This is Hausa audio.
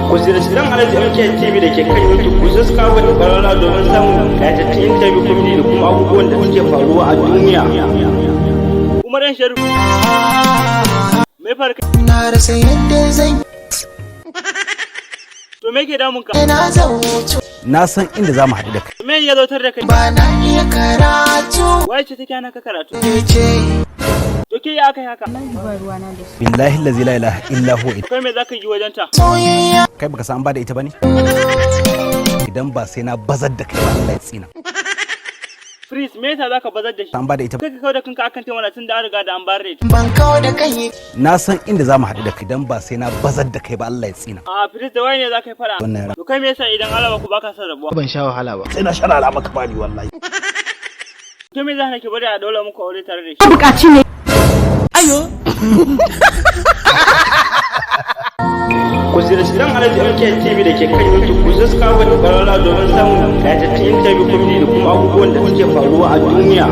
Ku ziyarci dan Alhaji MK TV da ke kan YouTube, ku subscribe da ƙararrawa domin samun ƙayatattun interview, comedy da kuma abubuwan da suke faruwa a duniya. Umar yan Sharif. Me farka? Na rasa yadda zan To me ke damun ka? Na zautu. Na san inda za mu haɗu da kai. Me ya zautar da kai? Ba na iya karatu. Waye ce take hana ka karatu? Ke ce. To ke ya aka yi haka? Wallahi ba ruwana da su. Billahi allazi la ilaha illa huwa. Kai me zaka yi wajen ta? Soyayya. Kai baka san an bada ita bane? Idan ba sai na bazar da kai ba, Allah ya tsina. Freeze, me yasa zaka bazar da shi? An bada ita. Kai ka kawo da kanka akan taimaka tun da an riga da an bayar da ita. Ban kawo da kai. Na san inda za mu haɗu da kai, idan ba sai na bazar da kai ba, Allah ya tsina. A Freeze, da waye ne zaka yi fara? Wannan yara. To kai me yasa idan Allah ba ku baka son rabuwa? Ban sha wahala ba. Sai na sharara maka bani wallahi. To me za ki bari a daula muku aure tare da shi? Bukaci ne. Ku ziyarci dan Alhaji MK TV da ke kan YouTube, ku subscribe da ƙararrawa domin samun ƙayatattun interview, comedy da kuma abubuwan da suke faruwa a duniya.